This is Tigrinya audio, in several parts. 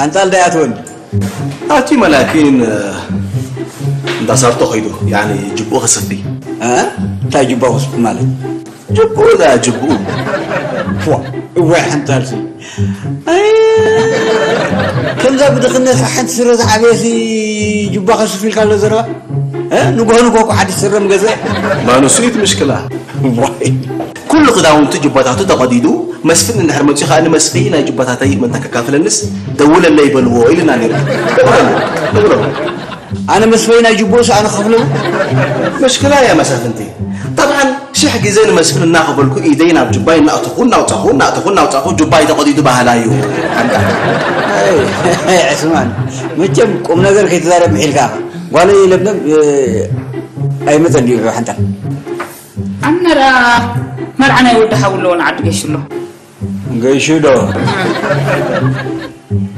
ሓንጣል ዳያት ወንድ ኣቲ መላኪን እንዳ ሳርቶ ኸይዱ ያኒ ጅብኡ ኸሰፊ እንታይ ጅባ ወስፍ ማለት ጅብኡ ዳ ጅብኡ እዋ ሓንጣል ከምዛ ብድኽነት ሓንቲ ስረ ዝዓበየሲ ጅባ ከስፍ ኢልካ ኣሎ ዘረባ ንጎሆ ንጎሆ እኮ ሓዲሽ ስረ ምገዝአ ማኑስኢት ምሽክላ ኩሉ ክዳውንቱ ጅባታቱ ተቐዲዱ መስፍን እንድሕር መፂኡ ከዓ ንመስፍይ ናይ ጅባታተይ መእንታ ከካፍለንስ ደውለለይ በልዎ ኢልና ነይሩ ደውለሉ ነግረሉ ኣነ መስፈይ ናይ ጅቡኡስ ኣነ ከፍለሉ መሽክላ እያ መሳፍንቲ ጠብዓን ሽሕ ግዜ ንመስፍን እናኸፈልኩ ኢደይ ናብ ጅባይ እናእተኹ እናውፃኹ እናእተኹ እናውፃኹ ጅባይ ተቐዲዱ ባህላ እዩ ሓንታ ዕስማን መቸም ቁም ነገር ከይተዛረብ ምሒልካ ጓለይ ለምለም ኣይመፀን ድዩ ሓንታ ኣነ ደኣ መርዓ ናይ ወዲ ሓው ኣለዎ ንዓዲ ገይሹ ኣሎ። ገይሹ ዶ?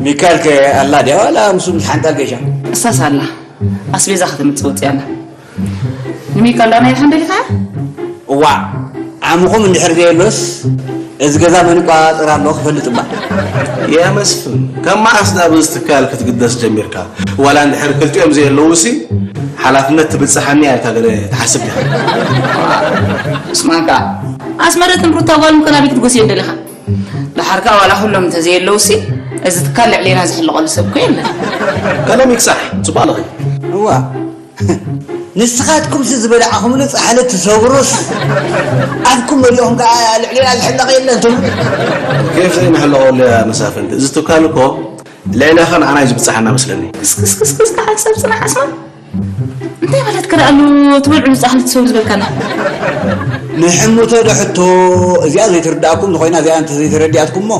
ሚካል ከ ኣላ ድያ ዋላ ምስ ምስ ሓንጣል ገይሻ? እሳስ ኣላ ኣስቤዛ ከተምጽእ ወጺኣ ኣላ። ንሚካል ደኣ ናይ ደሓን ደሊኻያ? እዋእ ዓምኹም እንድሕር ዘየሎስ እዚ ገዛ መን ይቋጻጸር ኣሎ ክፈልጥ እባ። ያ መስፍን ካብ መዓስ ደኣ በዚ ትካል ክትግደስ ጀሚርካ? ዋላ እንድሕር ክልቲኦም ዘየለዉሲ ሓላፍነት ትብጽሓኒ እያ ኢልካ ገለ ትሓስብ ዲኻ? ስማዕካ ኣስመረትን ሩታ ጓል ምኮን ኣበይ ክትጎስየን ደሊኻ? ደሓርካ ዋላ ኩሎም እንተዘየለውሲ እዚ ትካል ልዕሌና ዝሕለቐሉ ሰብ እኮ የለን። ቀለም ይክሳሕ ጽቡቕ ኣለኺ። እዋ ንስኻትኩምሲ ዝበላዕኹምሉ ጻሕሊ ትሰብሩስ ኣፍኩም መሊኦም ከኣ ልዕሌና ዝሕለቕ የለን ትብሉ። ኬፍ ዘይንሕለቐሉ እያ መሳፍንቲ። እዚ ትካል እኮ ልዕሌኻ ንዓና እዩ ዝብጽሓና መስለኒ። ክስክስክስክስ ንሓንሳብ ጽናሕ ኣስማት እንታይ ማለት ከ ደኣሉ ትበልዑ ጻሕሊ ትሰብሩ ዝበልካና? ንሕምቶ ዶ ሕቶ እዚኣ ዘይትርድኣኩም ዝኾይና እዚኣ እንተ ዘይተረዲኣትኩምሞ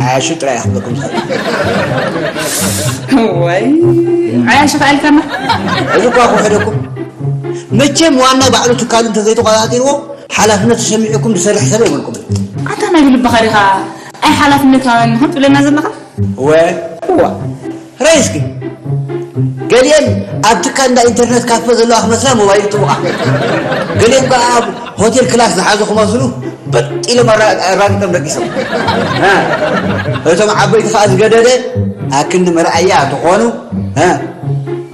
ዓያሹ ጥራይ ክብለኩም ዝኽእል። ወይ ዓያሹ ከኣ ኢልካና? እዚ እኳ ክውሕደኩም መቸም ዋና ባዕሉ ትካሉ እንተ ዘይተቆጻጺርዎ ሓላፍነት ተሰሚዑኩም ዝሰርሕ ሰብ የብልኩም። ኣንታ ናይ ብልብኻ ዲኻ ኣይ ሓላፍነት ሃበኒ ትብለና ዘለኻ? እወ እዋ ራይ እስኪ ገሊአን ኣብ ትካል እንዳ ኢንተርነት ካፈ ዘለዋ ክመስላ ሞባይል ይጥውቓ ገሊአን ከዓ ኣብ ሆቴል ክላስ ዝሓዙ ክመስሉ በጥ ኢሎም ኣራጊጦም ደቂሶም እቶም ዓበይቲ ከዓ ዝገደደ ኣክንዲ መርኣያ ተኾኑ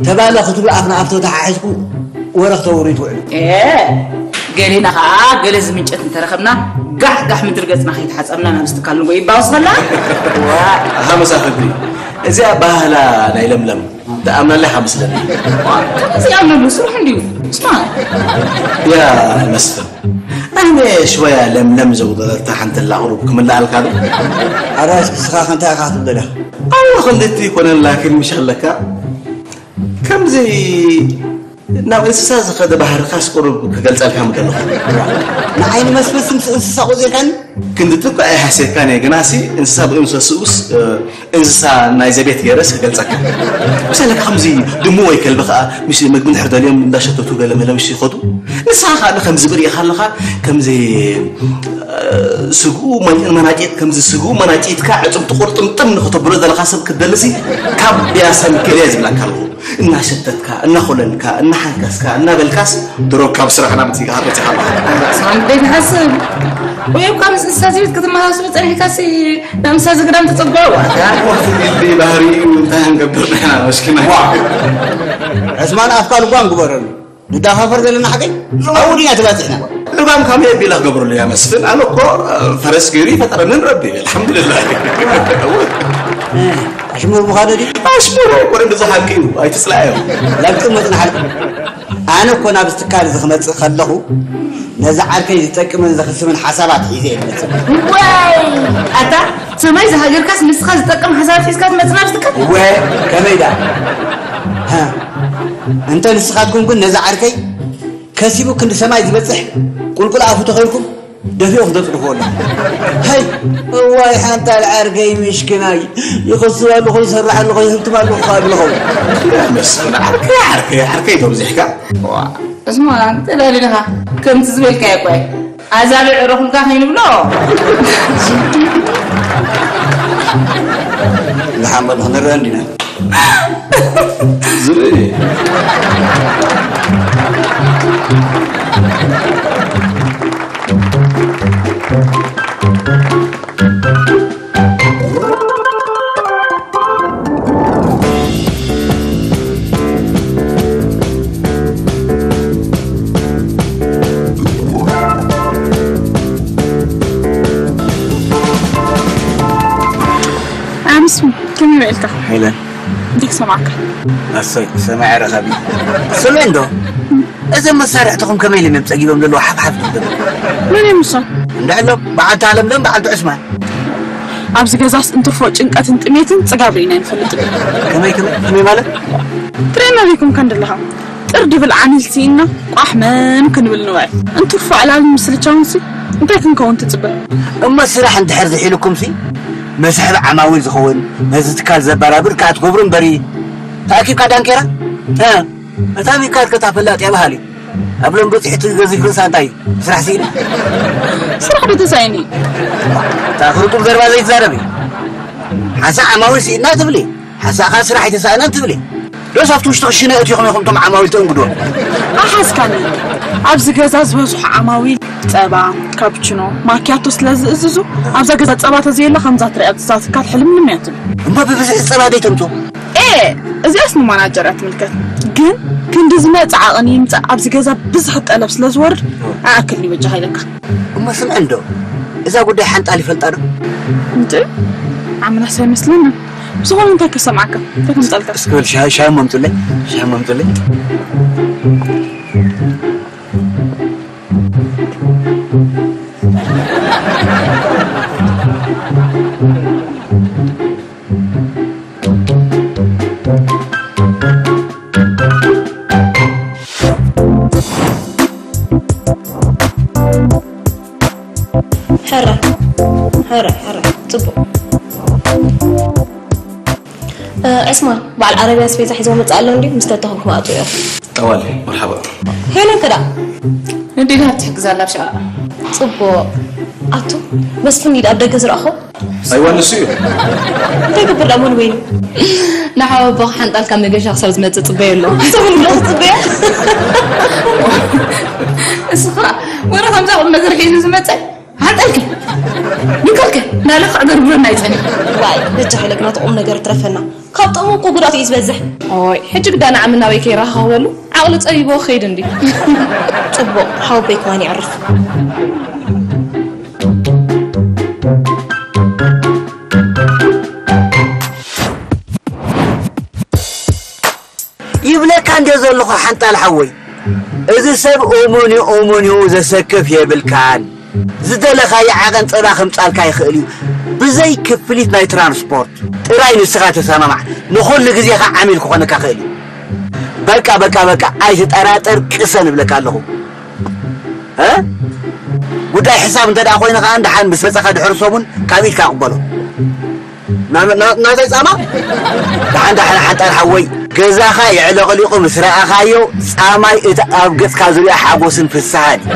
ተባለ ክትብሉ ኣፍ ንኣፍ ተተሓሒዝኩም ወረ ክተውሩ ትውዕሉ። ገሌና ከዓ ገለ ዝምንጨት እንተረኸብና ጋሕ ጋሕ ምድሪ ገፅና ከይተሓፀብና ናብ ዝትካል ንጎ ይባወስ ከላ እዛ መሳፍንቲ እዚኣ ባህላ ናይ ለምለም ትኣምነላ ኢኻ መስለኒ። ከምዚ ይኣምነሉ ስራሕ እንድዩ። ስማ። ያ መስፍን፣ ኣነ ሽወያ ለምለም ዘጉደለታ ሓንቲ ኣላ ቁሩብ ክምልኣልካ ዶ? ኣረ እስኪ ንስኻ ከ እንታይ ኢኻ ክትብል ደሊኻ? ኣነ ክንድቲ ይኮነን ላኪን ምሽ ኣለካ። ከምዚ ናብ እንስሳ ዝኸደ ባህርኻስ ቁሩብ ክገልጸልካ ምደለኹ። ንዓይ ንመስፍን ስምስ እንስሳ ቆጺርካኒ? ክንድቲ እኮ ኣይሓስየካን እየ፣ ግናሲ እንስሳ ብእንስስኡስ፣ እ፣ እንስሳ ናይ ዘቤት ገይረስ ክገልጸካ። ምሳሌ ከምዚ ድሙ ወይ ከልቢ ከኣ ምስ መግቢ እንድሕር ደልዮም እንዳሸተቱ ገለ መለ ምሽ ይኸዱ። ንስኻ ከኣ ከምዚ ብርኢኻ ኣለኻ፣ ከምዚ፣ እ፣ ስግኡ መን-፣ መናጭት፣ ከምዚ ስግኡ መናጭትካ ዕጽምቲ ቁርጥምጥም ንኽተብሎ ዘለኻ ሰብ ክትደልሲ ካብ ቢያሳ ሚካኤል እየ ዝብለካ ኣለኹ። እናሸተትካ፣ እናኾለልካ፣ እናሓንከስካ፣ እናበልካስ ድሮ ካብ ስራሕና መጺእካ መጺኻ ኣለኻ። ስማን ደይ ትሓስብ። ወይ እኳ ምስ እንስሳ ዘቤት ክትመሳሰሉ ጸኒሕካሲ ናብ እንስሳ ዘገዳም ትጽግዑ። ኣታ ኮፍ ኢልቲ ባህሪኡ እንታይ ክንገብር ንሕና መስኪና። ዋ! ዕስማን ኣፍካ ልጓም ግበረሉ። ንዳኻፈር ዘለና ሓቀይ ኣብኡ ዲና ተባጺሕና። ልጓም ካመይ ኣቢላ ክገብረሉ እያ መስፍን? ኣነ እኮ ፈረስ ገይሩ ይፈጠረንን ረቢ። ኣልሓምዱሊላህ። ኣሽሙር ምዃኑ ድዩ? ኣሽሙር ኣይኮነን፣ እዚ ሓቂ እዩ። ኣይትጽላእዮ። ለግጢ መጽናሓልኩም። ኣነ እኮ ናብዚ ትካል እዚ ክመጽእ ከለኹ ነዚ ዓርከይ ዝጠቅምን ዘኽስብን ሓሳባት ሒዘ እየ ዝመጽእ። ወይ ኣታ ሰማይ ዝሃገርካስ ንስኻ ዝጠቅም ሓሳባት ሒዝካ ትመጽእ ናብዚ ትካል? እወ፣ ከመይ ደኣ? ሃ፣ እንተ ንስኻትኩም ግን ነዚ ዓርከይ ከሲቡ ክንዲ ሰማይ ዝበጽሕ ቁልቁል ኣፉ ተኸልኩም ደፊኦም ክተጽድፍዎ ኣለኹም። ሀይ፣ እዋይ ሓንጣል ዓርከይ ምሽክናይ፣ ይኸስብ ኣለኹ፣ ይሰርሕ ኣለኹ፣ ይህብትም ኣለኹ ካብ ኢልኹም። መስፍን ዓርከይ፣ ዓርከይ፣ ዓርከይ ተብዚሕካ። ዋ፣ እስማ፣ ተዳሊልኻ፣ ከምቲ ዝበልካዮ እኮ እዩ። ኣዛብዕ ረኹምካ ከይንብሎ። ንሓመድ ክንረአ እንዲና። ዝርኢ። ኣምስ ከመይ ውዒልካ? ሄለን። እንዴት ሰማዕካ? ኣሰይ፣ ሰማዕ ረኸቢ። ስምዒ እንዶ፣ እዞም መሳርሕትኹም ከመይ ኢሎም እዮም ጸጊቦም ዘለዉ ሓፍ ሓፍ ዝብሉ? መን እዮም ንሶም? እንድሕሎም፣ በዓልቲ ኣለምለም፣ በዓልቲ ዑስማን። ኣብዚ ገዛስ እንትርፎ ጭንቀትን ጥሜትን ጽጋብ ርኢና ኣይንፈልጥን። ከመይ፣ ከመይ፣ ከመይ ማለት? ትርእየና ዘይኮንካ እንደለኻ። ጥር ድብል ዓሚል ስኢንና ቋሕ መም ክንብል ንውዕል። እንትርፎ ዕላልን ምስልቻውንሲ እንታይ ክንከውን ትጽበ? እሞ ስራሕ እንድሕር ዝሒሉኩምሲ መስሕብ ዓማዊል ዝኸውን ነዚ ትካል ዘበራብር ከኣ ትገብሩ እምበሪ ተኣኪብካ ዳንኬራ? እ፣ እታ ሚካል ከታ ፈላጥ እያ በሃሊ። ኣብ ሎም በጺሕቲ ገዚፍ ርእሳ እንታይ እዩ? ስራሕ ስኢና? ስራሕ ዶ ተሳኢኒ? እታ ክርጡብ ዘረባ ዘይትዛረቢ። ሓንሳእ ዓማዊል ስኢና ትብሊ፣ ሓንሳእ ከኣ ስራሕ ኣይተሳእናን ትብሊ። ዶስ ኣብቲ ውሽጢ ክሽነ ኣእቲኹም ኢኹም እቶም ዓማዊል ተእንግድዎም? ኣሓዝካኒ። ኣብዚ ገዛ ዝበዝሑ ዓማዊል ጸባ፣ ካፕችኖ፣ ማኪያቶ ስለ ዝእዝዙ፣ ኣብዛ ገዛ ጸባ ተዘየሎ ከምዛ ትሪኣ እዛ ትካል ሕልምልም እያ ትብል። እሞ ብብዝሒ ጸባ ደይ ተምጽኡ? ኤ፣ እዚኣስ ንማናጀር እያ ትምልከት። ግን ክንዲ ዝመጽእ ዓቐን ይምጻእ ኣብዚ ገዛ ብዙሕ ጠለብ ስለ ዝወርድ ኣይኣክልን እዩ በጃኻ ኢለካ። እሞ ስምዕ እንዶ፣ እዛ ጉዳይ ሓንጣል ይፈልጣ ዶ? እንጂ ዓመናስ ኣይመስለንን። ብዝኾነ እንታይ ከሰምዓካ? እንታይ ከምጸልካ? እስኪ በል ሻሂ፣ ሻሂ እሞ ኣምጡለይ። ሻሂ እሞ ኣምጡለይ። ሕረ፣ ሕረ፣ ሕረ፣ ጽቡቕ። እ፣ ዕስማን፣ በዓል ዓረብያ ኣስቤዛ ሒዞ መጽእ ኣሎ እንድዩ፣ ምስ ተተኹም ክመጽኡ እዮም። ጠዋል፣ መርሓባ። ሄለን ከ ደኣ? ንዴና ትሕግዛ ኣላ ብሻ። ጽቡቕ። ኣቱ፣ መስፍን ኢድ ኣብ ደገ ዝረኣኹ? ኣይዋ፣ ንሱ እዩ። እንታይ ይገብር ደኣ፣ መን ወይኑ? ንሓወቦኻ ሓንጣል ካብ መገሻ ክሳብ ዝመጽእ ጽበዮ ኣሎ። ሰሙን ብሎ ክጽበያ? እስኻ፣ ወረ ከምዛ ቁም ነገር ሒዙ ዝመጸ? ሓንጠልከ ንከልከ ናለ ክዕገርግረና ይጸኒ። ዋይ በጃ ሓይለክ ናቱ ቁም ነገር ትረፈና። ካብ ጥቕሙ እኮ ጉድኣቱ እዩ ዝበዝሕ። ኦይ ሕጂ ግዳ ንዓሚ ናበይ ከይረኻኸበሉ ዓቕሊ ጸቢቦ ክኸይድ እንዲ። ጽቡቕ ሓወቦይ ከማን የዕርፍ። ሓንጣል ሓወይ፣ እዚ ሰብ እሙን እዩ እሙን እዩ ዘሰክፍ የብልካን። ዝደለኻዮ ዓቐን ጸባ ከምጻልካ ይኽእል እዩ፣ ብዘይ ክፍሊት ናይ ትራንስፖርት። ጥራይ ንስኻ ተሰማማዕ፣ ንኹሉ ግዜኻ ዓሚል ክኾነካ ክእል እዩ። በቃ በቃ በቃ፣ ኣይትጠራጠር፣ ቅሰን እብለካ ኣለኹ። እ? ጉዳይ ሕሳብ እንተ ደኣ ኮይኑ ከኣ፣ ደሓን ምስ መጻኻ ድሕሪ ሰሙን ካብ ኢድካ ቅበሎ። ና- ና- ናተይ ጻማ? ደሓን ደሓን ሓንጣል ሓወይ፣ ገዛኻ የዕለቕሊቑ ምስ ረኣኻዮ፣ ጻማይ እቲ ኣብ ገጽካ ዝሪኦ ሓጎስን ፍስሃን እዩ።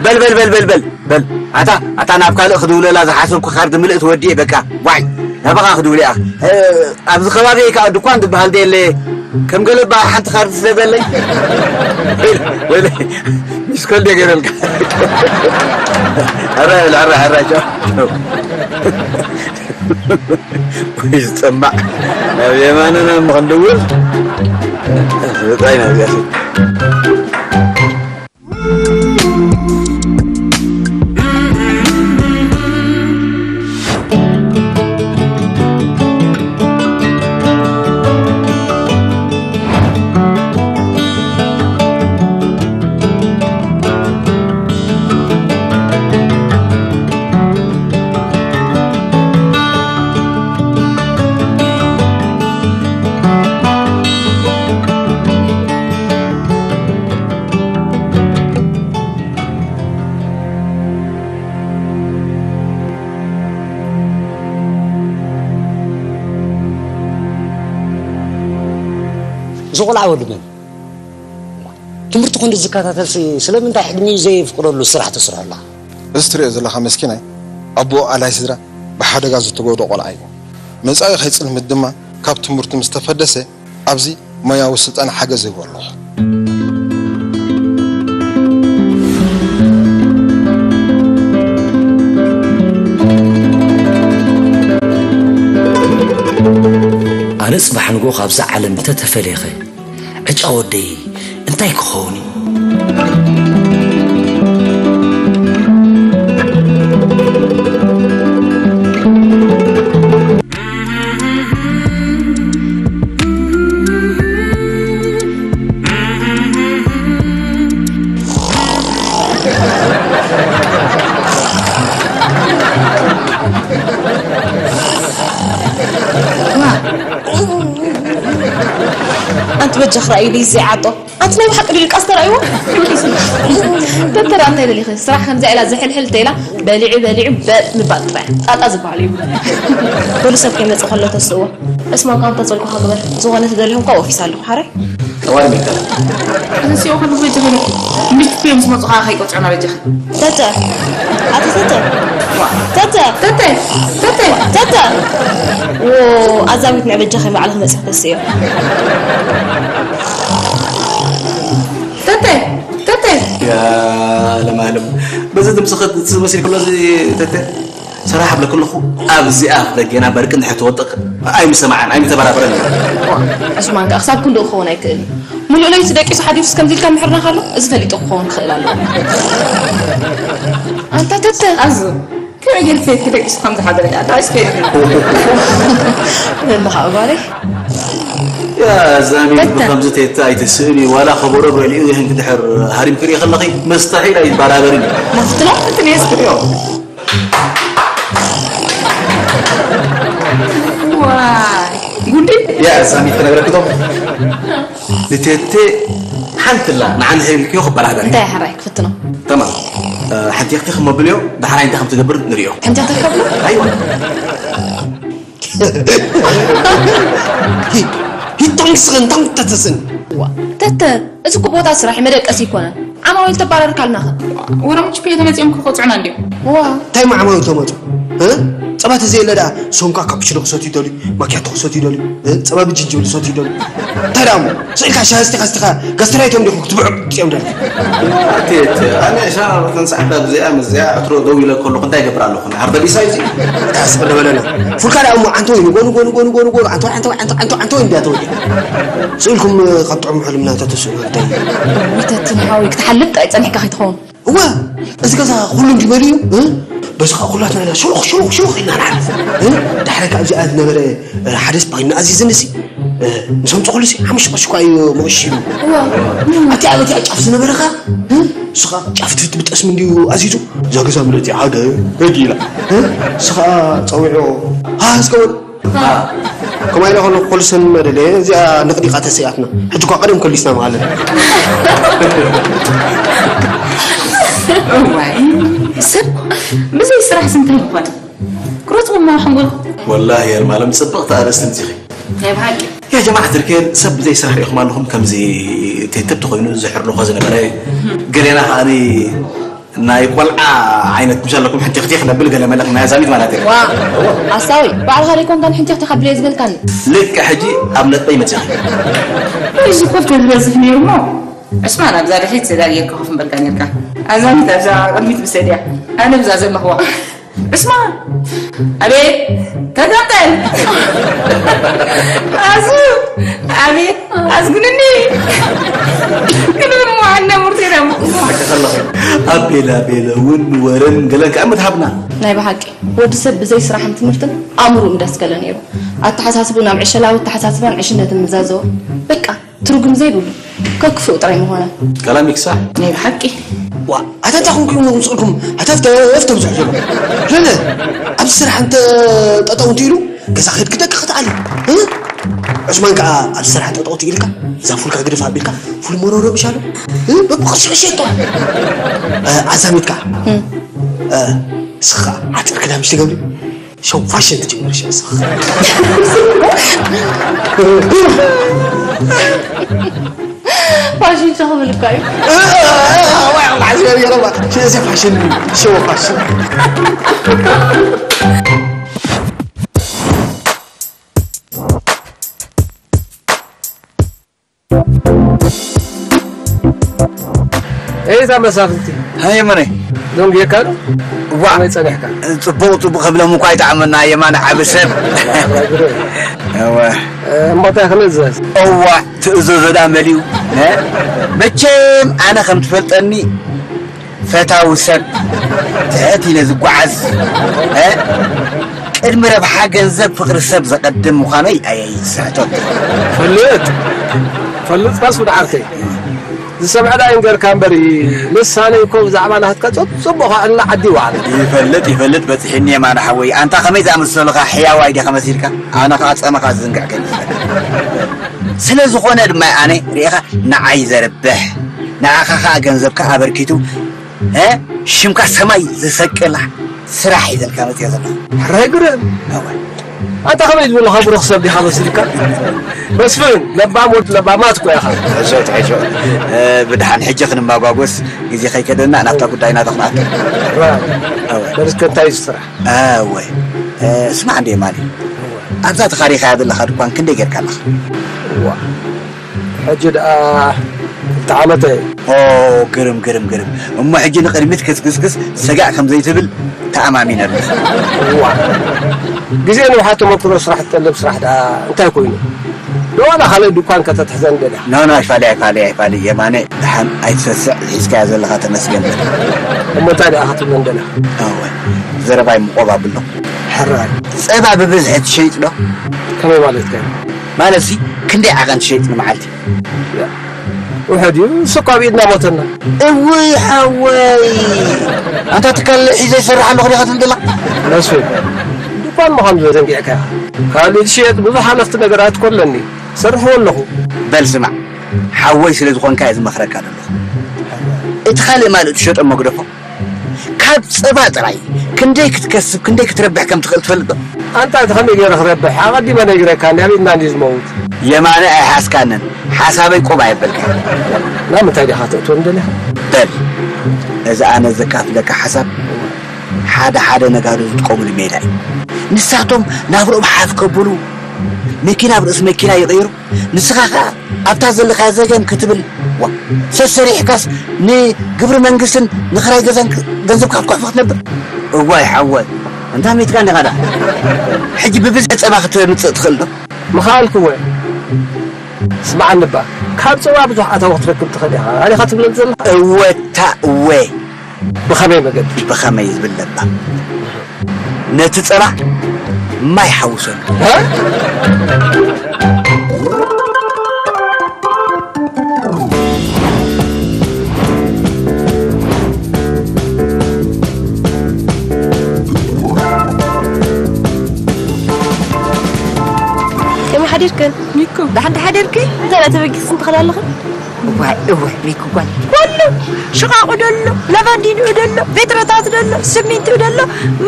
በል በል በል በል በል በል፣ ኣታ ኣታ፣ ናብ ካልእ ክድውለላ ዝሓሰብኩ ካርድ ምልእቲ ወዲኤ፣ በቃ ዋይ፣ ናባኻ ክድውል እያ። እ፣ ኣብዚ ከባቢ ከኣ ድኳን ዝበሃል ደየለ፣ ከም ገለ በሃል ሓንቲ ካርድ ስለ ዘለይ። ወይለ፣ ወይለ፣ ሚስኮል ደገረልካ። ኣረ፣ ኣረ፣ ኣረ፣ ቻው፣ ቻው። ወይ ዝጠማዕ። ናብ የማንና እሞ ክንድውል። ብጣይ ናብ ያሲ። እዚ ቆልዓ ወዲ መን? ትምህርቲ ክንዲ ዝከታተልሲ ስለምንታይ ዕድሚኡ ዘየፍቅደሉ ስራሕ ትስርሖ ኣለኻ? እዚ ትሪኦ ዘለኻ መስኪናይ ኣቦኡ ኣላይ ስድራ ብሓደጋ ዝተጎድኦ ቆልዓ እዩ። መጻኢ ከይጽልምት ድማ ካብ ትምህርቱ ምስ ተፈደሰ ኣብዚ ሞያዊ ስልጠና ሓገዝ ይህቦ ኣለኹ። ኣነ ጽባሕ ንግሆ ካብዛ ዓለም እንተተፈለየኸ ዕጫ ወደይ እንታይ ክኸውን እዩ? ኣንቲ በጃ ክረኣዩ ዘይዓጦ ኣንቲ ናይ ብሓቂ ድልቃስ ተራእይዎ? ተተራ እንታይ ደሊኺ? ስራሕ ከምዚኣ ኢላ ዝሕልሕል ተይላ በሊዑ በሊዑ በጥ ምባል ጥራይ ጣጣ ዝበሃል እዩ። በሉ ሰብ ከይመጽእ ከሎ ተስእዎ። እስማ እኳ እንተጸልኩኻ ግበር። ዝኾነ ተደሊኹም እኳ ኦፊስ ኣለኹ ሓራይ። ተዋር ሚካል። እዚ ሲኦ ከሉ በጃ ሄሎ። ሚስት ፔምስ መጽኻ ከይቆጽዑና በጃ። ተተ ኣቲ ተተ ተተ ተተ ተተ ተተ ዎ ኣዛዊት ንዕበጃ ከይመዓለ ክመጽእ ተስእዮ። ተተ ተተ ያ ለማለም በዚ ድምፅኺ ትመስል ከሎ እዚ ተተ ሰራሕ ብለክ ኣለኹ ኣብዚኣ ደገና በርቂ እንድሕር ትወጥቕ ኣይምሰማዓን ኣይምተበራበረን። ዑስማን ከኣ ክሳብ ክንድኡ ክኸውን ኣይክእልን። ሙሉእ ለይቲ ደቂሱ ሓዲሩስ ከምዚ ኢልካ ምሕርና ካሎ እዚ ፈሊጡ ክኸውን ክኽእል ኣለዎ። ኣንታ ተተ ኣዝ ከመይ ጌርኪ ደቂሱ ከም ዝሓደረ እያ ኣታ እስከ ዘለኻ እባለይ። ያ ዛሚ ተተ። ብከምዚ ቴታ ኣይትስእኒ ዋላ ከበሮ በሊዑ ይህን ክድሕር ሃሪም ክርኢ ከለኺ መስተሒል ኣይባራበርን እዩ። ናፍትላ እቲ ነየስ ክሪኦ። ዋይ ጉዲ። ያ ዛሚ ክነግረክቶ ንቴቴ ሓንትላ ንዓን ሄልክዮ ክበራበር እዩ። እንታይ ሓራይ ክፍትኖ። ተማም ሓንቲ ክቲ ክመብልዮ ዳሕራይ እንታይ ከም ትገብር ንሪኦ። ሕንጃ ተከብሎ። ኣይዋ ሂቶንግስን ታንተተስን ዋ ተተ እዚ እኮ ቦታ ስራሕ መደቀስ ይኮነን። ዓማዊል ተባረርካልናኸ። ወረምች እኮ የተመጽኦም ክቆጽዑና እንዲዮም። ዋ እንታይ ማዕማዊ ተመጡ እ? ጸባ ተዘየለ ደኣ ሶምካ ካፕችኖ ክሰትዩ ይደልዩ ማኪያቶ ክሰትዩ ይደልዩ እ? ጸባ ብጅንጅብል ክሰትዩ ይደልዩ እንታይ ደኣ እሞ ስኢልካ ሻሂ ስቲኻ ስቲኻ ጋስትራይቶም ዲኹ ክትብዑ ጽዮም ደልዩ ኣቴት ኣነ ሻራሮተን ሰዓት ኣብዚኣ ምስዚኣ ዕትሮ ደው ኢለ ከለኹ እንታይ ይገብር ኣለኹ? ንሓር ደቢሳ እዩ። ታስብ ደበለና ፉልካ ደኣ እሞ ዓንቶ ይኑ ጎኑ ጎኑ ጎኑ ጎኑ ጎኑ ዓንቶ ዓንቶ ዓንቶ ዓንቶ ዓንቶ እንዲያ ተወዲያ ስኢልኩም ካብ ጥዑም ሕልምና ተተስኡ እንታይ ሚተትን ሓዊ ክትሓልፍ ጥራይ ጸኒሕካ ከይትኸውን እወ እዚ ገዛ ኩሉ እንዲ መሊኡ እ? በዚ ከዓ ኩላትና ኢና ሸሎኽ ሸሎኽ ሸሎኽ ኢልና ንሓልፍ። እ? ዳሕራይ ከዓ ኣብዚኣ ዝነበረ፣ እ፣ ሓደ ስፓይና ኣዚዝንሲ፣ እ፣ ምስ ኣምፀኹሉሲ ሓሙሽተ ቅርሺ እኳ እዩ መቕሽሽ ኢሉ። ኣቲ ኣብ እቲኣ ጫፍ ዝነበረ ከዓ፣ እ? እሱ ከዓ ጫፍ ትብጠስ ምንድዩ ኣዚዙ፣ እዛ ገዛ ምለቲ ዓገ በጊ ኢላ። እ? እሱ ከዓ ፀዊዑ፣ ሃ፣ እስከ በል። ከማይ ኢለ ከለኹ ኩሉ ሰን መደለ እዚኣ ንቕዲቓ ተሰያትና። ሕጂ እኳ ቀደም ከሊስና ማለት። እዋይ፣ ሰብ ብዘይ ስራሕ ስንታይ ይኾን? ቁረፅዎ እሞ ሓንጎል። ወላሂ የርማለም ፅብቕቲ ኣርእስቲ ምፂኺ። ናይ ብሓቂ። ያ ጀማዓት ልከይር ሰብ ብዘይ ስራሕ ርኢኹም ኣለኹም ከምዚ ተይተብ ተኾይኑ ዝሕርልኾ ዝነበረ ገሌና ከዓኒ ናይ ቆልዓ ዓይነት ምሻለኩም ሕንቲኽቲኽ ነብል ገለ መለኽ ናይ ኣዛሚት ማለት እዩ። ዋ ኣሳዊ ባዕልኻ ደይኮንካን ሕንቲኽቲኻ ብለየ ዝበልካኒ። ልክዕ ሕጂ ኣብ ነጥበይ መፂኺ። እዚ ኮፍ ተዝበዝሕ ነይሩ እሞ ዕስማን ኣብዛ ድሕሪት ዘዳልየካ ኮፍ ምበልካ ነርካ። ኣዛሚት ኣብዛ ቅድሚት ብሰድያ ኣነ ብዛ ዘለኽዋ። ዕስማን ኣቤት ተጋጠል ኣዙ ኣቤት ኣዝግንኒ ግን ምዋዓና ሙርቴና ኣቤላ ቤለ እውን ወረን ገለን ከዓ ምትሃብና ናይ ብሓቂ ወዲ ሰብ ብዘይ ስራሕን ትምህርትን ኣእምሩ እንዳስከለ ነይሩ። ኣተሓሳስቡ ናብ ዕሸላዊ ኣተሓሳስባን ዕሽነትን ምዛዘወ። በቃ ትርጉም ዘይብሉ ከክፍኡ ጥራይ ምኾነ። ከላሚክ ሳሕ። ናይ ብሓቂ ዋ ኣታ እንታይ ኮንኩም ኢኹም ስቕልኩም ሃተፍተፍ ተብዝሑ ዘሎ? ለለ ኣብዚ ስራሕ እንተ ጠጠው እንተ ኢሉ ገዛ ክድ ክደቂ ክትኣሊ። እ? ዑስማን ከዓ ኣብዚ ስራሕ ጠጠው ኢልካ እዛ ፉልካ ግድፍ ኣቢልካ ፉል መሮሮ ምሻሉ። እ? በብቕስዕሸቶ ኣዛሚት ከዓ እስኻ ዓፂር ክዳምሽ ትገብሪ ሸው ፋሽን ትጅምር ሸው እስኻ ፋሽን ሸው ክብል እኳ እዩ። ፋሽን ሸው ፋሽን እዛ መሳፍንቲ ሃይ መነ ደንጉየካ ዶ? ዋ ከመይ ጸኒሕካ? ጽቡቕ ጽቡቕ ክብሎም እኳ ይጣዕመና የማነ ዓቢ ሰብ እወ እሞ እንታይ ክንእዘዝ? እዋ ትእዘዞ ዳ መሊኡ እ? መቸም ኣነ ከም ትፈልጠኒ ፈታዊ ሰብ ትሕት ኢለ ዝጓዓዝ እ? ቅድሚ ረብሓ ገንዘብ ፍቕሪ ሰብ ዘቐድም ምዃነይ ኣየይስሕቶን ፈልጥ ፈልጥ ፋስ ወደ ዓርከይ ዝሰምዐ ዳ ይንገርካ እምበሪ ልሳነይ እኮ ብዛዕባ ናትካ ጸጽቡቕ ከዕልና ዓዲ ይወዓለ ይፈልጥ ይፈልጥ በፂሕኒ የማነ ሓወይ ኣንታ ከመይ ዝኣመሰሉኻ ሕያዋይ ዲኻ መሲልካ ኣነ ከዓ ፀመኻ ዝዝንግዕ ከይመስለካ ስለ ዝኾነ ድማ ኣነ ርኢኻ ንዓይ ዘርብሕ ንዓኻ ከዓ ገንዘብካ ኣበርኪቱ እ ሽምካ ሰማይ ዝሰቅል ስራሕ ሒዘልካ መፅኦ ዘለኹ ሕራይ ግርም ኣታ ከመይ ዝብልኻ ብሩኽ ሰብ ዲኻ መሲልካ መስፍን ለባም ወዲ ለባማት እኮ ኢኻ ሕሾት ሕሾ ብድሓን ሕጂ ክንመጓጎስ ግዜ ከይከደና ናብታ ጉዳይና ተኽንኣቶ በልስከ እንታይ እዩ ስራሕ ኣወ ስማዕ እንደ ማሊ ኣብዛ ተኻሪኻያ ዘለኻ ድኳን ክንደይ ጌርካ ኣለኻ ሕጂ ደኣ ክልተ ዓመተ ኦ ግርም ግርም ግርም እሞ ሕጂ ንቕድሚት ክትግስግስ ሰጋእ ከም ዘይትብል ተኣማሚነ ኣለኹ ግዜ ንውሓት ተመክሮ ስራሕ ትጠልብ ስራሕ ደኣ እንታይ ኮይኑ ንዋላ ካልእ ድኳን ከተትሕዘን ደልያ ኖ ኖ ኣይፋሊ ኣይፋሊ ኣይፋሊ የማነ ደሓን ኣይትሰስዕ ሒዝካያ ዘለኻ ተመስገን በል እሞ እንታይ ደኣ ክትብለን ደልያ ኣወ ዘረባይ ምቆብ ኣብሎ ሕራይ ጸባ ብብዝሒ ትሸይጥ ዶ ከመይ ማለትካ እዩ ማለት ሲ ክንደይ ዓቐን ትሸይጥ ንመዓልቲ ውሕድ እዩ እሱ እኳ ብኢድና ሞተና እውይ ሓወይ ኣንታ ትካል ሒዘ ይሰርሕ ኣለኹ ዲኻ ትብል ደላ መስፍን ድኳን ምዃኑ ዘዘንጊዕካ ካልእ ዝሽየጥ ብዙሕ ሃለኽቲ ነገራት ኮለኒ ሰርሕዎ ኣለኹ በል ስማዕ ሓወይ ስለ ዝኾንካ እየ ዝመኽረካ ዘለኹ እቲ ካልእ ማልእ ትሸጦ መግደፎ ካብ ጸባ ጥራይ ክንደይ ክትከስብ ክንደይ ክትረብሕ ከም ትኽእል ትፈልጥ ዶ ኣንታ እቲ ከመይ ገይረ ክረብሕ ኣቐዲመ ነጊረካ እንዲ ኣቢልና እንዲ ዝመውት የማነ ኣይሓስካንን ሓሳበይ ቁብ ኣየበልካ ናብ ምንታይ ዲኻ ተእትወኒ ደሊኻ በል እዚ ኣነ ዘካፍለካ ሓሳብ ሓደ ሓደ ነጋዶ ዝጥቀሙሉ ሜዳ እዩ ንሳቶም ናብርኦም ሓፍ ከብሉ መኪና ኣብ ርእሲ መኪና ይቕይሩ ንስኻ ኸዓ ኣብታ ዘለኻያ ዘገም ክትብል ዋ ሰሰሪሕካስ ንግብሪ መንግስትን ንኽራይ ገዛን ገንዘብካ ክትኳሕፎ ክትነብር እዋይ ሓወይ እንታ ሚትካ እንዲኻ ዳ ሕጂ ብብዝሒ ፀባ ክትምፅእ ትኽእል ዶ ምኽኣልክወ ስማዓኒ እባ ካብ ፀባ ብዙሕ ኣታዊ ክትረክብ ትኽእል ኢኻ ኣሊኻ ትብለኒ ዘለኻ እወታ እወ ብኸመይ መገዲ ብኸመይ ዝብል ለባ ነቲ ጸባ ማይ ሓውሰሉ። ከመይ ሓዲርክን? ሚኩ። ደሓን ዶ ሓደርኪ? እንታይ ደኣ ተበጊስክን ትኸዳ ኣለኽን? እዋይ እዋይ፣ ሚኩ ጓል፣ ኩሉ ሽቓቑ ደሎ፣ ላቫንዲንኡ ደሎ፣ ቬትረታት ደሎ፣ ስሚንትኡ ደሎ።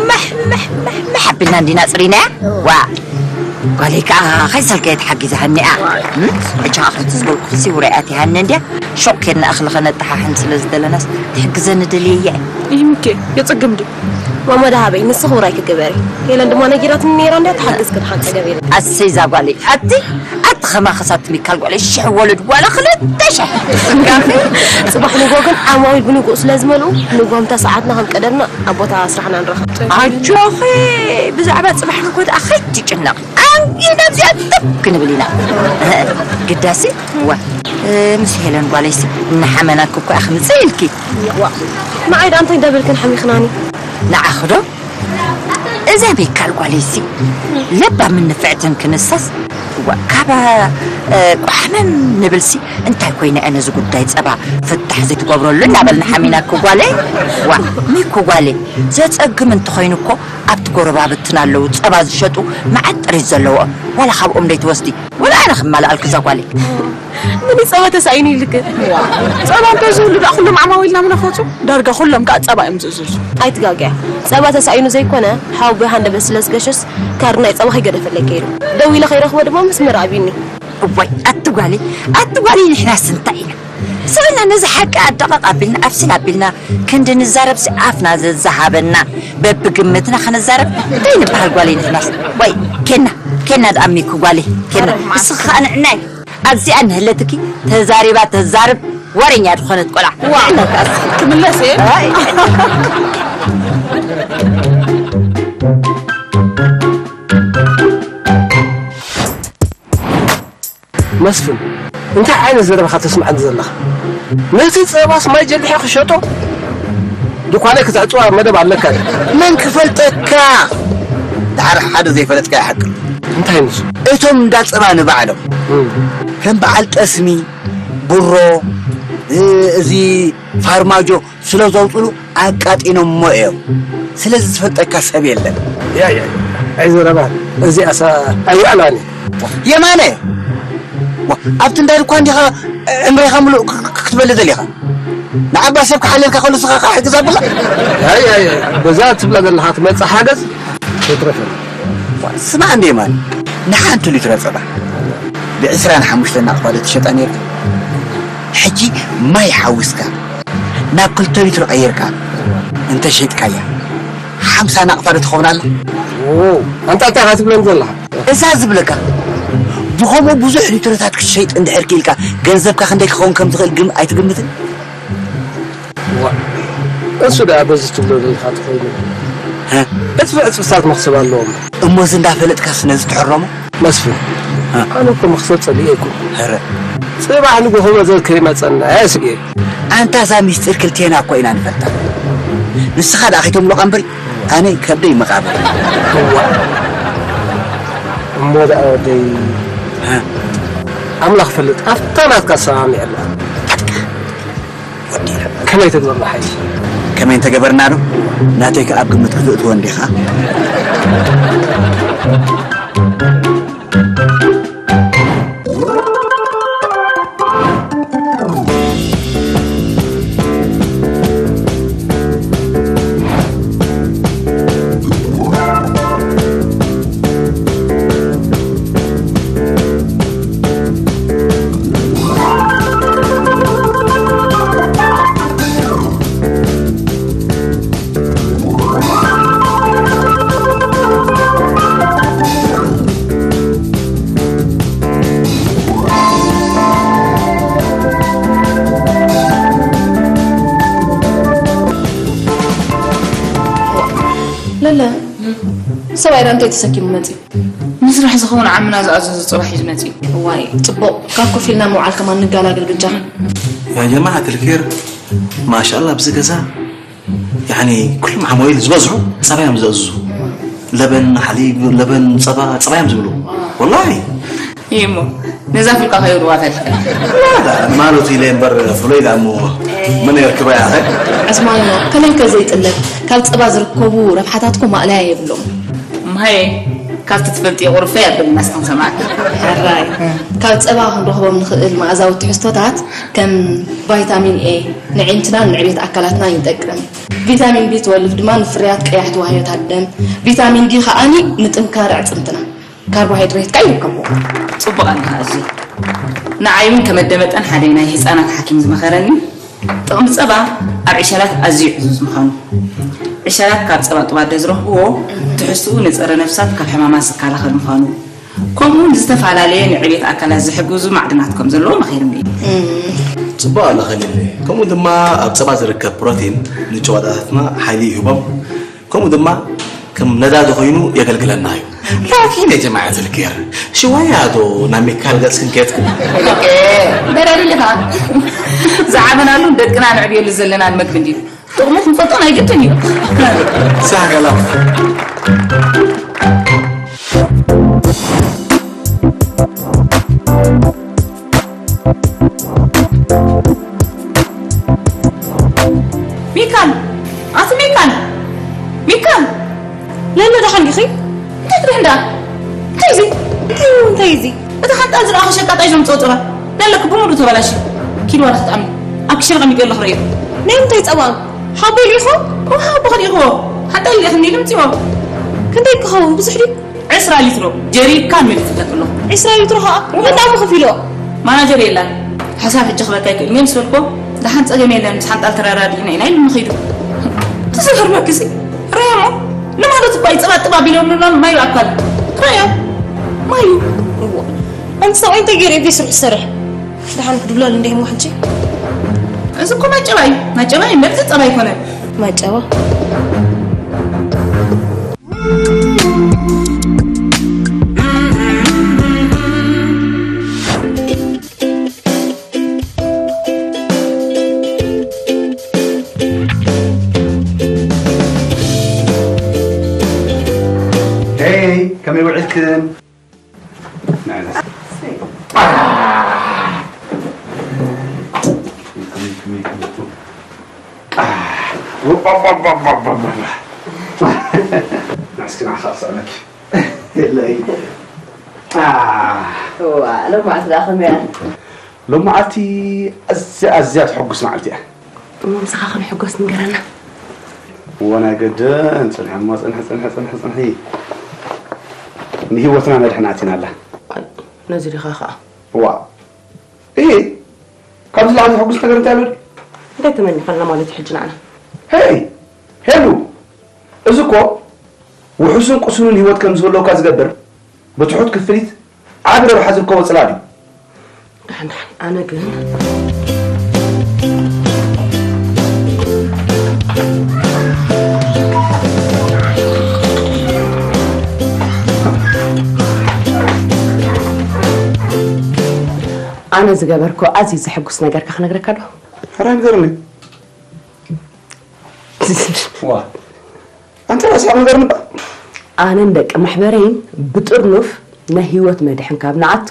መሕ መሕ መሕ መሕ ኣቢልና እንዲና ጽሪናያ። ዋ፣ ጓለይ ከኣ ከይሰልከየት ሓጊዛሃኒ እያ። እም? ሕጂ ከኣ ከምቲ ዝበልኩኺ ውራይ ኣትያሃኒ እንድያ። ሹቕ ኬድና እኽሊ ከነጠሓሕን ስለ ዝደለናስ ትሕግዘኒ ደልየ እየ። ይምኬ፣ የጸግም ድዩ? ማማ ደሃበይ፣ ንስኺ ውራይ ክግበሪ። ሄለን ድማ ነጊራትኒ ነይራ እንድያ፣ ትሓግዝክን ሓቂ ገቢረ። ኣሰይ እዛ ጓለይ፣ ኣቲ ኣቲ ኸማኺ ሳት ሚካል ጓለይ ሽሕ ወለድ ዋላ ክልተ ሽሕ። ጽባሕ ንግሆ ግን ዓማዊል ብንግሆ ስለ ዝመልኡ፣ ንግሆ ምታ ሰዓትና ከም ቀደምና ኣብ ቦታ ስራሕና ንራኸብ። ኣጆኺ፣ ብዛዕባ ጽባሕ ንግሆ ደኣ ከይትጭነቒ። ኣንጊና ኣብዚኣ ጥብ ክንብል ኢና። ግዳሲ፣ እዋ፣ እ፣ ምስ ሄለን ጓለይሲ እናሓመናኩ እኮ እያ ክምጽእ ኢልኪ። ዋ፣ ንዓይ ደኣ እንታይ እንዳበልክን ሓሚኽናኒ? ንዓኺ ዶ? እዛ ቤካል ጓለይሲ ለባምን ንፍዕትን ክንሳስ፣ እዋ፣ ካብ፣ እ፣ ቋሕመም ንብልሲ፣ እንታይ ኮይነ እየ ነዚ ጉዳይ ጸባ ፍታሕ ዘይትገብረሉ እናበልና ሓሚናኩ ጓለይ። ዋ፣ ሚኩ ጓለይ፣ ዘጸግም እንተኾይኑ እኮ ኣብቲ ጎረባብትና ኣለዉ ጸባ ዝሸጡ መዓት ጥሪት ዘለዎም፣ ዋላ ካብኦም ደይትወስዲ፣ ዋላ ኣነ ክማልኣልኪ እዛ ጓለይ። ምን ጸባ ተሳኢኑ ኢልክ? ጸባ እንተዝህሉ ደኣ ኩሎም ዓማዊልና ምነፈጹ? ዳርጋ ኩሎም ከኣ ጸባ እዮም ዝእዝዙ። ኣይትጋገያ። ጸባ ተሳኢኑ ዘይኮነ፣ ሓዊ ብሃንደበት ስለ ዝገሸስ፣ ካርድ ናይ ጸባ ከይገደፈለይ ከይዱ። ደዊለ ከይረኽቦ ድማ መስመር ኣቢኒ። እዋይ፣ ኣቲ ጓለይ፣ ኣቲ ጓለይ፣ ንሕናስ እንታይ ኢና? ስብና ነዚ ሓቂ ኣደቐቕ ኣቢልና፣ ኣብስል ኣቢልና፣ ክንዲ ንዛረብሲ ኣፍና ዘዝሃበና፣ በብግምትና ክንዛረብ እንታይ ንበሃል ጓለይ ንሕናስ? ወይ፣ ኬና፣ ኬና ደኣ ሚኩ ጓለይ፣ ኬና። እስኺ ኸኣ ንዕናይ። ኣብዚኣ ንህለትኪ ተዛሪባ ተዛርብ ወረኛ ዝኾነት ቆልዓ። ዋ፣ ክምለስ እየ። ኣይ። መስፍን፣ እንታይ ዓይነት ዘረባኻ ተስምዓኒ ዘለኻ? ነቲ ጸባስ ማይ ጀሊሐ ክሸጦ? ድኳነይ ክትዕጽዋ መደብ ኣለካ ድዩ? መን ክፈልጠካ? ደሓር ሓደ ዘይፈለጥካ ይሓቅል። እንታይ ንሱ? እቶም እንዳ ጸባ ንባዕሎም እም። ከም በዓል ጠስሚ፣ ቡሮ፣ እ፣ እዚ ፋርማጆ ስለ ዘውፅሉ ኣቃጢኖሞ እዮም። ስለዚ ዝፈልጠካ ሰብ የለን። ያያይ፣ ኣይዘረባን እዚኣሳ ኣይውዕላን እዩ። የማነ፣ ዋ፣ ኣብቲ እንዳ ድኳን ዲኻ ዕምሬኻ ምሉእ ክ- ክ- ክትበሊ ደሊኻ? ንዓባ ሰብ ክሓለልካ ከሎ ስኻ ክሕግዝ ኣብላ? ያያይ፣ በዛ ትብላ ዘለኻ ትመጽእ ሓገዝ የትረፈን። ስማዕ እንደ የማነ፣ ንሓንቲ ሊትሮ ጸባ ብዕስራን ሓሙሽተን ናቕፋ ዶ ትሸጣ ነይርካ? ሕጂ ማይ ሓዊስካ ናብ ክልተ ሊትሮ ቀይርካ እንተ ሸይጥካያ ሓምሳ ናቕፋ ዶ ትኸውን ኣላ? ኣንታ እንታይ ኢኻ ትብለኒ ዘለኻ? እዛ ዝብለካ፣ ብኸምኡ ብዙሕ ሊትሮታት ክትሸይጥ እንድሕር ክኢልካ ገንዘብካ ክንደይ ክኸውን ከም ዝኽእል ግም ኣይትግምትን? እሱ ደኣ በዚ ትብሎ ዘለኻ ተኾይኑ እ? ዕፅፊ ዕፅፍታት መኽሰብ ኣለዎም። እሞ እዚ እንዳፈለጥካስ ነዚ ትሕረሞ? መስፍን፣ ኣነ እኮ መኽሰብ ጸሊኤ እኮ። ኧረ ጽባሕ ንግሆ መዘዝ ከይመጸና እየ ስግኤ። ኣንታ እዛ ሚስጢር ክልቴና እኮ ኢና ንፈልጣ። ንስኻ ደኣ ከይተምልቓ እምበሪ ኣነ ከብደይ መቓብር። እሞ ደኣ ወደይ ኣምላኽ ፈልጥ ኣብታ ናትካ ሰማሚዐ ኣለኹ። ከመይ ተግበርና ሓይሽ? ከመይ እንተገበርና ዶ ናተይ ከኣ ኣብ ግምት ክትእትዎ እንዲኻ? ለለ ሰብኣይ ዳ እንታይ ተሰኪሙ መፂኡ? ንስራሕ ዝኸውን ዓምና ዝኣዘዞ ፀባ ሒዙ መፂኡ። እዋይ ፅቡቕ፣ ካብ ኮፍ ኢልና ምውዓል ከማን ንጋላግል ብጃኻ። يا جماعة الخير، ما شاء الله ኣብዚ ገዛ ያኒ ኩሎም ዓማዊል ዝበዝሑ ፀባ እዮም ዘእዝዙ። ለበን ሓሊብ፣ ለበን ጸባ፣ ጸባ እዮም ዝብሉ። ወላሂ። እሞ ነዛ ፍልካ ከይብልዋ ፈሊካ። ላ፣ ላ፣ ማለት ኢለ እምበር ፍሎ ኢላ እሞ መን የርክባ እያ? ዕስማኖ፣ ከመይ ከ ዘይጥለብ? ካብ ጸባ ዝርከቡ ረብሓታት እኮ ማእለያ የብሎም። እምሃየ፣ ካብቲ ትፈልጥዮ ቁርፈ ያብል መስከም ሰማዕካ። ሕራይ። ካብ ጸባ ክንረኽቦም ንኽእል መኣዛዊ ትሕዝቶታት ከም ቫይታሚን ኤ ንዒንትናን ንዕቤት ኣካላትናን ይጠቅም። ቪታሚን ቢ ትወልፍ ድማ ንፍርያት ቀያሕቲ ዋህዮታት ደም፣ ቪታሚን ዲ ከኣኒ ንጥንካረ ኣዕጽምትና፣ ካርቦሃይድሬት ከኣ ይርከብዎ። ጽቡቕ ኣለኻ ኣዚ። ንዓይ እውን ከመደመጠን ሓደ ናይ ህፃናት ሓኪም ዝመኸረኒ ጥቕሚ ጸባ ኣብ ዕሸላት ኣዝዩ ዕዙዝ ምዃኑ፣ ዕሸላት ካብ ጸባ ጥባደ ዝረኽብዎ ትሕዝትኡ ንጸረ ነፍሳት ካብ ሕማማት ዝከላኸል ምዃኑ፣ ከምኡ እውን ዝተፈላለየ ንዕቤት ኣካላት ዝሕግዙ ማዕድናት ከም ዘለዎ መኺርኒ እዩ። ጽቡቕ ኣለኺ ሊሊ። ከምኡ ድማ ኣብ ጸባ ዝርከብ ፕሮቲን ንጭዋዳታትና ሓይሊ ይህቦም። ከምኡ ድማ ከም ነዳዲ ኮይኑ የገልግለና እዩ። ላኪን የጀማዓት ልኬር ሽዋያ ዶ ናብ ሚካል ገጽ ክንከትኩም? ደራሪ ልኻ ዝዓበናሉ ደቅና ንዕብየሉ ዘለና መግቢ እንድዩ። ጥቕሙ ክንፈልጦ ናይ ግድን እዩ። ሳገላ ሚካል፣ ኣቲ ሚካል፣ ሚካል። ለሎ ደሓን ዲኺ? እንታይ ትብሊ እንዳ? እንታይ እዚ? እንታይ እዩ? እንታይ እዚ? እቲ ሓንጣል ዝረኣኹ ሸቃጣይ ዞም ጾጽባ። ለለክ ብምሉ ተበላሽ። ኪድ ዋላ ክትኣሚ። ኣብ ክሽነ ቀሚጥ የለኽ ረእዮ። ናይ ምንታይ ጸባ? ሓቦ ኢልኢኹ? እወ፣ ሓቦ ከሊእኽዎ። ሓንጣል ኢልኢኽኒ ኢሉ ምጺዎ። ክንደይ ክኸውን? ብዙሕ ድዩ? ዕስራ ሊትሮ ጀሪካን መሊኡ ይፈልጥ ኣለኹ። ዕስራ ሊትሮ ኸኣ መን ዳሞ ከፊሎ? ማናጀር የላን። ሕሳብ ሕጂ ክበካ ኣይክእልን እየ ምስ በልኩዎ፣ ደሓን ጸገም የለን፣ ምስ ሓንጣል ተረዳዲእና ኢና ኢሉ ንኸይዱ። እቲ ዝገርመክሲ፣ ራያሞ ንማለት እኳ እዩ ጸባ ጥባ ቢሎም ንብላ ማዩ ኣካል። ራያ፣ ማዩ። እዋ፣ ኣንቲ ሰብኣይ እንታይ ገይሩ እዩ ስርሑ ዝሰርሕ? ደሓን ክድብለሉ እንዲህ እሞ ሕጂ። እዚ እኮ ማጨባ እዩ። ማጨባ እዩ፣ መርዚ ጸባ ኣይኮነን። ማጨባ። ሄይ፣ ከመይ ውዒልክን? ንስኪ ንዓኻ ክስዕመኪ። የለይ። እዋ፣ ሎማዓንቲ እያ? ሎማዓንቲ ኣዝያ፣ ኣዝያ ተሐጉስ መዓልቲ እያ። እሞ ምሳኻ ክንሕጎስ ንገረና። እዎ፣ ናይ ገድን ጽንሒ እሞ፣ ጽንሒ፣ ጽንሒ፣ ጽንሒ፣ ጽንሒ። ንህይወትና ነድሕን ኣቲና ኣላ። ኣይ፣ ነዚ ዲኻ ኸኣ? እዋ። እሂ፣ ካብዚ ላዕሊ ዘሐጉስ ነገር እንታይ ኣሎ ድዩ? እንታይ ተመኒኻልና ማለት እዩ ሕጂ ንዓና? ሄይ፣ ሄሉ፣ እዚ እኮ ውሑስን ቅሱንን ህይወት ከም ዝህልወካ ዝገብር፣ ብትሑት ክፍሊት ዓቢ ረብሓ ዝርከቦ ጽላል እዩ። ደሓን፣ ደሓን፣ ኣነ ግን ኣነ ዝገበርኮ ኣዝዩ ዘሐጉስ ነገርካ ክነግረካ ዶ? ሕራይ ንገርኒ። ዋ፣ ኣንተ ራስኻ ንገርኒ እባ። ኣነን ደቂ ማሕበረይን ብጥርኑፍ ናይ ህይወት መድሕን ካብ ንኣቱ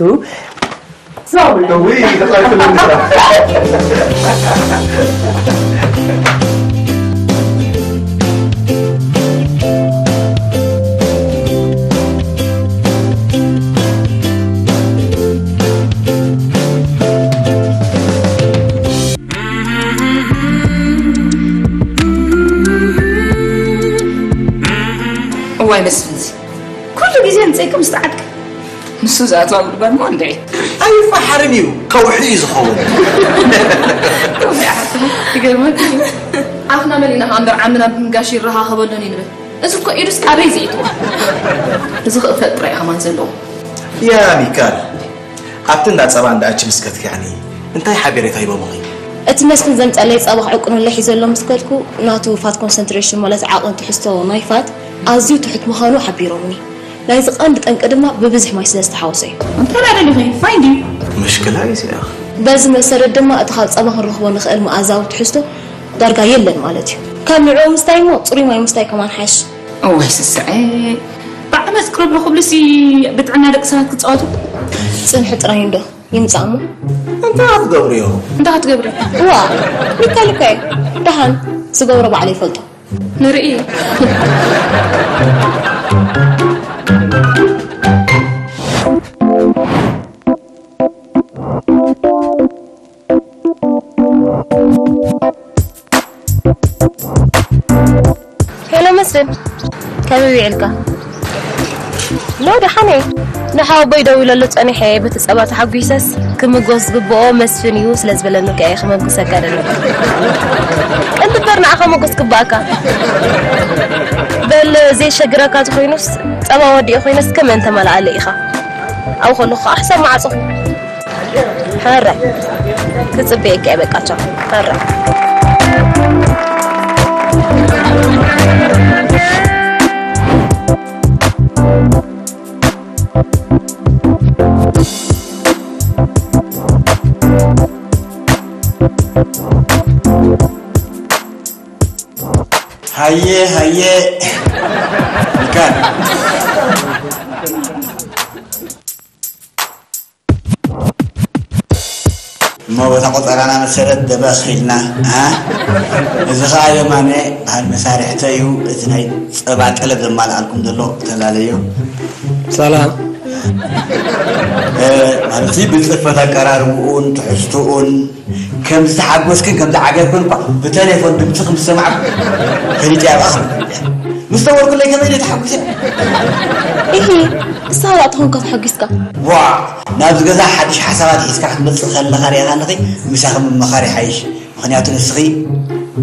እውይ፣ ተጻዊትሉ እንዲኻ። እዋይ መስፍንሲ፣ ኩሉ ግዜ ንጸይቂ ምስ ተዓድቂ። ንሱ ዝኣትዋ ጉድጓድ እሞ እንድዒ። ኣይፈሓርን እዩ፣ ከውሒ እዩ ዝኸውን። ይገርመካ እዩ። ኣፍና መሊእና ከኣ እምበር ዓምና ብምንጋሽ ይረኻኸበሉን እዩ ንብል። እዚ እኮ ኢዱስ ኣበይ ዝኢትዎ? ዝኽፈት ጥራይ ከማን ዘለዎ። ያ ሚካል፣ ኣብቲ እንዳ ጸባ እንዳ ኣቺ ምስ ከድኪ፣ ያኒ እንታይ ሓቤሬታ ሂቦምኺ? እቲ መስፍን ዘምጸለይ ጸባ ክዕቅነለይ ሒዘ ኣሎ ምስ ከድኩ፣ ናቱ ፋት ኮንሰንትሬሽን ማለት ዓቕን ትሕዝቶ ናይ ፋት ኣዝዩ ትሑት ምዃኑ ሓቢሮምኒ። ናይዚ ቀንዲ ጠንቂ ድማ ብብዝሒ ማይ ስለ ዝተሓወሶ እዩ። እንታይ ደኣ ደሊኺ? ማይ ድዩ? ምሽክላ እዩ እዚኣ። በዚ መሰረት ድማ እቲ ካብ ጸባ ክንረኽቦ ንኽእል መኣዛዊ ትሕዝቶ ዳርጋ የለን ማለት እዩ። ካብ ንዕኡ ምስታይ እሞ ጽሩይ ማይ ምስታይ ከማን ሓይሽ። እዋይ ስስዐ፣ ብዓመፅ ቅረብ ክብሉሲ ብጥዕና ደቂ ሰባት ክፃወቱ። ፅንሒ ጥራይ እንዶ ይምፃእ እሞ። እንታይ ክትገብርዮ? እንታይ ክትገብርዮ? እዋ፣ ሚካል እኮ እየ። ደሓን ዝገብሮ ባዕሉ ይፈልጦ። ንርኢ። ሄሎ መስፍን፣ ከመይ ውዒልካ? ሎ ደሓነ። ንሓወቦይ ደዊለሉ ጸኒሐ፣ በቲ ጸባ ተሓጒሰስ ክምጎስ ዝግብኦ መስፍን እዩ ስለ ዝበለኒ ከኣ ክመጉሰካ ደለ። እንድበር ንዓኻ መጎስ ግባኣካ። በል፣ ዘይሸግረካ ተኾይኑስ፣ ጸባ ወዲኡ ኮይነስ ከመን ተመላኣለ ኢኻ። ኣብኡ ከለኹ ከዓ ሕሳብ መዓጾ። ሕራይ ክጽበየካ እየ። በቃ ቻው። ሕራይ። ሃየ ሃየ። ሚካል። እሞ በታ ቆጸራና መሰረት ደበኽ ኢልና፣ ኣ? እዚ ኸኣ የማነ በሃል መሳርሕተ እዩ። እቲ ናይ ጸባ ጠለብ ዘማልኣልኩም ዘሎ ተላለዮ። ሰላም። እ፣ ማለት ብጽፈት ኣቀራርብኡን ትሕዝትኡን ከም ዝተሓጎስክን ከም ዝዓገብክን እኳ ብቴሌፎን ድምፅኺ ምስ ሰማዕኩ ፈሊጠያ እባ ክብል እየ። ምስ ደወልኩለይ ከመይ ኢለ ተሓጒሰ። ኢሂ፣ ንስኻ ደኣ ተኾንካ ተሓጒስካ። ዋ፣ ናብዚ ገዛ ሓድሽ ሓሳባት ሒዝካ ክትመጽእ ከለኻ ርኢኻንኺ፣ ምሳኺ ምምኻር ይሓይሽ። ምኽንያቱ ንስኺ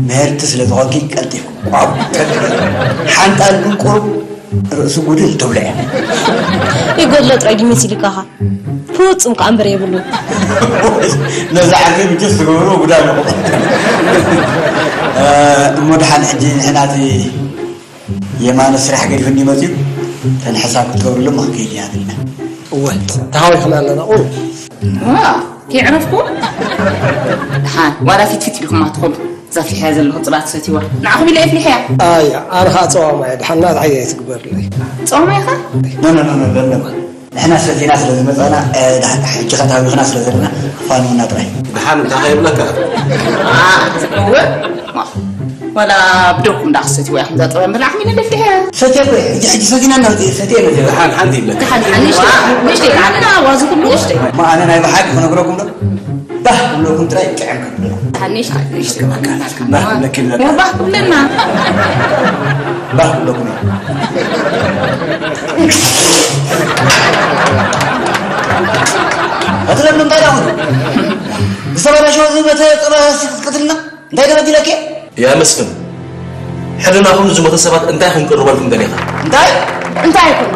ምህርቲ ስለ ዝኾንኪ ቀልጢፍኪ ቋብ ቀልጢፍኪ ሓንጣል ግን ቁሩብ ርእሱ ጉድል ትብሎ እያ። ይጎድሎ ጥራይ ድዩ መሲልካኻ? ፍጹም ከኣ እምበር የብሉን። ነዚ ዓርከይ ምቸስ ትገብርዎ ጉዳይ ኣለዎ። እ፣ እሞ ደሓን ሕጂ ንሕና እቲ የማነ ስራሕ ገዲፉ እንዲመፅዩ ተን ሕሳብ ክትገብርሉ መክከይድ እያ ትልና። እወ፣ ተሃዊኽና ኣለና ቁሩብ። ዋ፣ ከይዕረፍኩ? ደሓን፣ ዋላ ፊትፊት ኢልኩማ ትኾኑ። እዛ ኣፍሊሐያ ዘለኹ ጽብኣት ሰትይዋ። ንዓኹም ኢለ እየ ኣፍሊሐያ። ኣያ፣ ኣነ ኸኣ ጸዋማ እየ። ደሓን ናትዓይ ኣይትግበርለይ። ጸዋማ ኢኻ? ኖ፣ ኖ፣ ኖ፣ ኖ፣ ኖ፣ ኖ። ንሕና ሰቲና ስለ ዝመጻና፣ እ፣ ደሓን ሕጂ ኸኣ ተሃዊኽና ስለ ዘለና፣ ፋንውና ጥራይ። ደሓን እንታይ ኸይብለካ? ኣ፣ እወ። ማ፣ ዋላ ብደኩም ደኣ ክትሰትይዋ ኢኹም እዛ ጸባ እምበር ንዓኹም ኢለ እየ ኣፍሊሐያ። ሰትየ እኮ እየ። ሕጂ፣ ሕጂ ሰቲና እናውጽእ እየ። ሰትየ እየ። ደሓን ሓንቲ ይብለካ። ደሓን፣ ደሓን፣ ንእሽተይ፣ ንእሽተይ፣ ደሓን፣ ዋዙ ኩሉ ንእሽተይ። ማ፣ ኣነ ናይ ብሓቂ ክነግረኩም ዶ? ባህ ክብለኩም ጥራይ ጥዕም ከብለኩም። ሓንሽ፣ ሓንሽ። ባህ ክብለኪ ኣለካ። ባህ ክብለና። ባህ ክብለኩም እዩ። እቲ ለምለም እንታይ ደኣ ኮይኑ? ዝተበላሸወ ዝበተ ጸባ እስቲ ክትቀትልና? እንታይ ተበዲለኪ? ያ መስፍን፣ ሕድናኹም ንዝሞተ ሰባት እንታይ ክንቅርበልኩም ደሊኻ? እንታይ? እንታይ ኣይኮነ።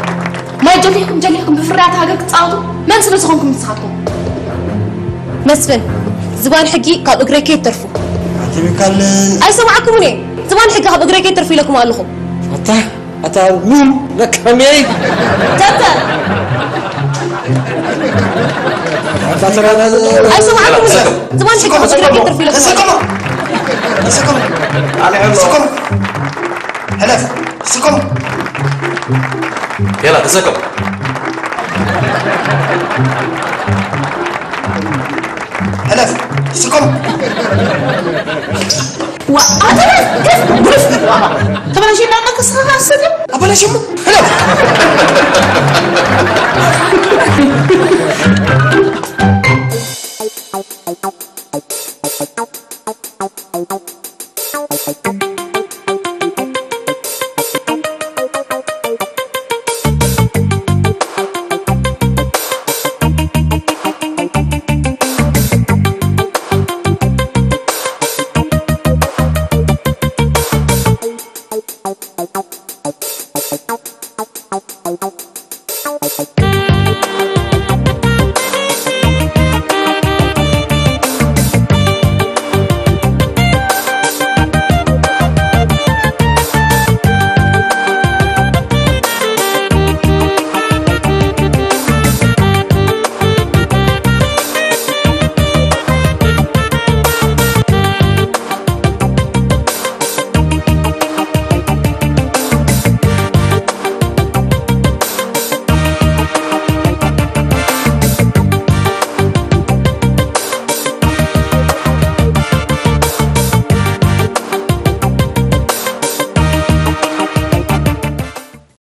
ማይ ጀሊሕኩም ጀሊሕኩም ብፍርያት ሃገር ክትጻወቱ መን ስለ ዝኾንኩም ንስኻትኩም? መስፍን፣ ዝባን ሕጊ ካብ እግረይ ከይትተርፉ። ኣቲ ሚካል። ኣይሰማዕኩምን እየ። ዝባን ሕጊ ካብ እግረይ ከይትተርፉ ኢለኩም ኣለኹ። ኣታ፣ ኣታ ምን ለካሜይ። ተተ። ኣታ ተራ-፣ ኣይሰማዕኩምን እየ። ዝባን ሕጊ ካብ እግረይ ከይትተርፉ ኢለኩም ኣለኹ። ተሰከሙ። ተሰከሙ። ኣነ ሕሎ። ተሰከሙ። ሕለፍ። ስኩም። የላ፣ ተሰከም። ሕለፍ። ስኩም። ዋ፣ ኣታ፣ ተበላሽና እና ክስኻ ኣሰደ። ኣበላሽሙ። ሕለፍ።